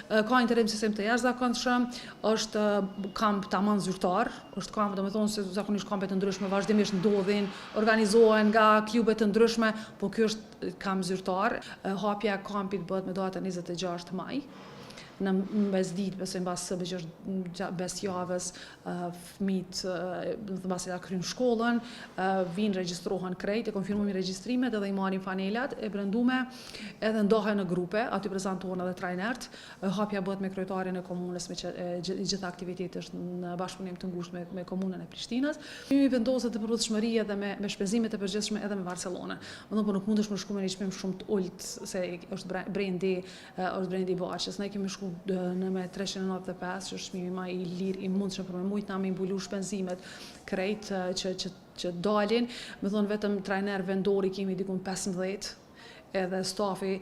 Ka interesim të jashtëzakonshëm, është kamp tamam zyrtar, është kamp, domethonë se zakonisht kampet të ndryshme vazhdimisht ndodhin, organizohen nga klube të ndryshme, po ky është kamp zyrtar. Hapja e kampit bëhet me datën 26 maj, në mesditë, besoj mbas mbas javës, fëmijët, mbasi ta kryjnë shkollën, vijnë regjistrohen krejt, e konfirmojmë regjistrimet edhe i marrin fanelat e brendume, edhe ndahen në grupe, aty prezantohen edhe trajnerët, hapja bëhet me kryetarin e komunës, me që gjitha aktivitetet është në bashkëpunim të ngushtë me, me komunën e Prishtinës. Çmimi vendoset në përputhshmëri edhe me, me shpenzimet e përgjithshme edhe me Barcelonën. Më thonë, po nuk mundesh me shku me një çmim shumë të ulët se është brendi është brendi i Barçës. Ne kemi shku në me 395, që është çmimi ma i lirë i mundshëm për me mujtë na me mbulu shpenzimet krejt që, që, që dalin. Me thonë vetëm trajner vendor i kemi dikun 15, edhe stafi,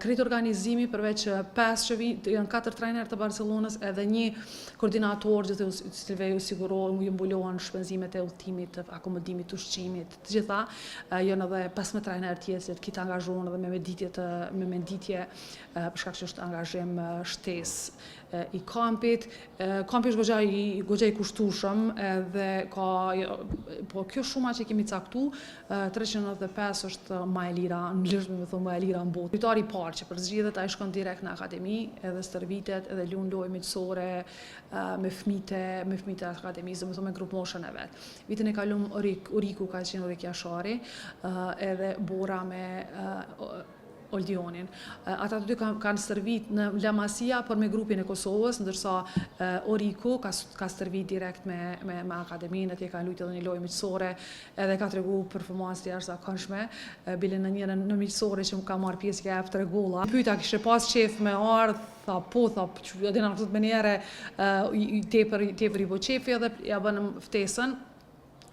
krejt organizimi përveç 5 që vijnë, janë 4 trajner të Barcelonës edhe një koordinator gjithë cilëve ju sigurohen, ju mbulohen shpenzimet e udhëtimit, të akomodimit, të ushqimit, të gjitha, janë edhe 15 trajner tjerë që kita angazhohen edhe me meditje të me menditje për shkak që është angazhim shtesë i kampit. Kampi është goxha i goxha i kushtueshëm edhe ka jo, po kjo shuma që kemi caktu 395 është ma e lira, në lëshme me thonë ma e lira në botë. Lojtari i parë që përzgjidhet, ai shkon direkt në akademi, edhe stërvitet, edhe luan lojë miqësore me fëmijët me fëmijët e akademisë, do të thonë me grup moshën e vet. Vitin e kalum Orik, Oriku ka qenë Orik Jashari, edhe Bora me Oldionin. Ata të dy kanë kanë stërvit në La Masia, por me grupin e Kosovës, ndërsa Oriku ka ka stërvit direkt me me me akademinë, atje kanë luajtur edhe një lojë miqësore, edhe ka tregu performancë të jashtëzakonshme. Bile në njërën në miqësore që ka marrë pjesë ka jep tre golla. Pyeta kishe pas qef me ardh, tha po, tha, edhe na thot menjëherë tepër tepër i bo qefi edhe ja bënëm ftesën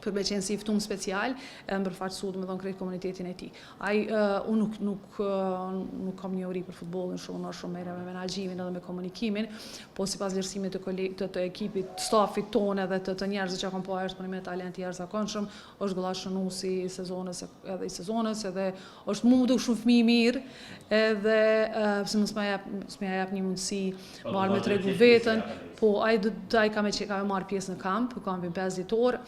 për me qenë si i ftum special edhe me përfaqësu domethonë krejt komunitetin e tij. Ai uh, unë nuk nuk nuk kam njohuri për futbollin shumë, më shumë merrem me menaxhimin edhe me komunikimin, po sipas vlerësimit të koleg të, të ekipit, stafit tonë edhe të, të njerëzve që kam pa është për një talent i jashtëzakonshëm, është gollashënuesi i sezonës edhe i sezonës edhe është mu duk shumë fëmijë i mirë edhe uh, pse mos ma jap mos ma jap një mundësi Po, marrë me tregu veten, po ai do ai ka me që ka me marrë pjesë në kamp, kampin 5 ditor,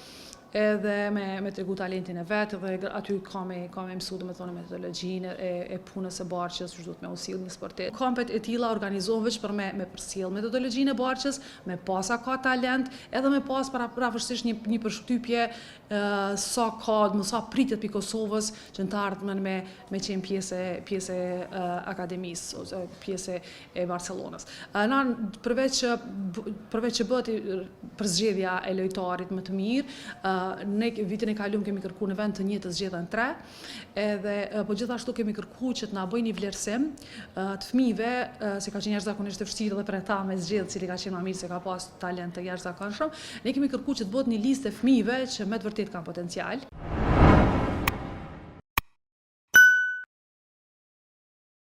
edhe me me tregu talentin e vet dhe aty ka me ka me mësu domethonë metodologjinë e, e punës së Barçës, që duhet me u sill një sportist. Kampet e tilla organizohen veç për me me përcjell metodologjinë e Barçës, me pas a ka talent, edhe me pas para përafërsisht një një përshtypje sa ka, më sa pritet pi Kosovës që në të ardhmen me me qenë pjesë e pjesë e akademisë ose pjesë e Barcelonës. Na përveç që përveç që bëhet përzgjedhja e lojtarit më të mirë, ne vitin e kaluar kemi kërkuar në vend të një të zgjedhën tre, edhe po gjithashtu kemi kërkuar që të na bëjnë një vlerësim të fëmijëve, se ka qenë jashtëzakonisht e vështirë edhe për ata me zgjedh cili ka qenë më mirë se ka pas talent të jashtëzakonshëm. Ne kemi kërkuar që të bëhet një listë e fëmijëve që me të vërtetë kanë potencial.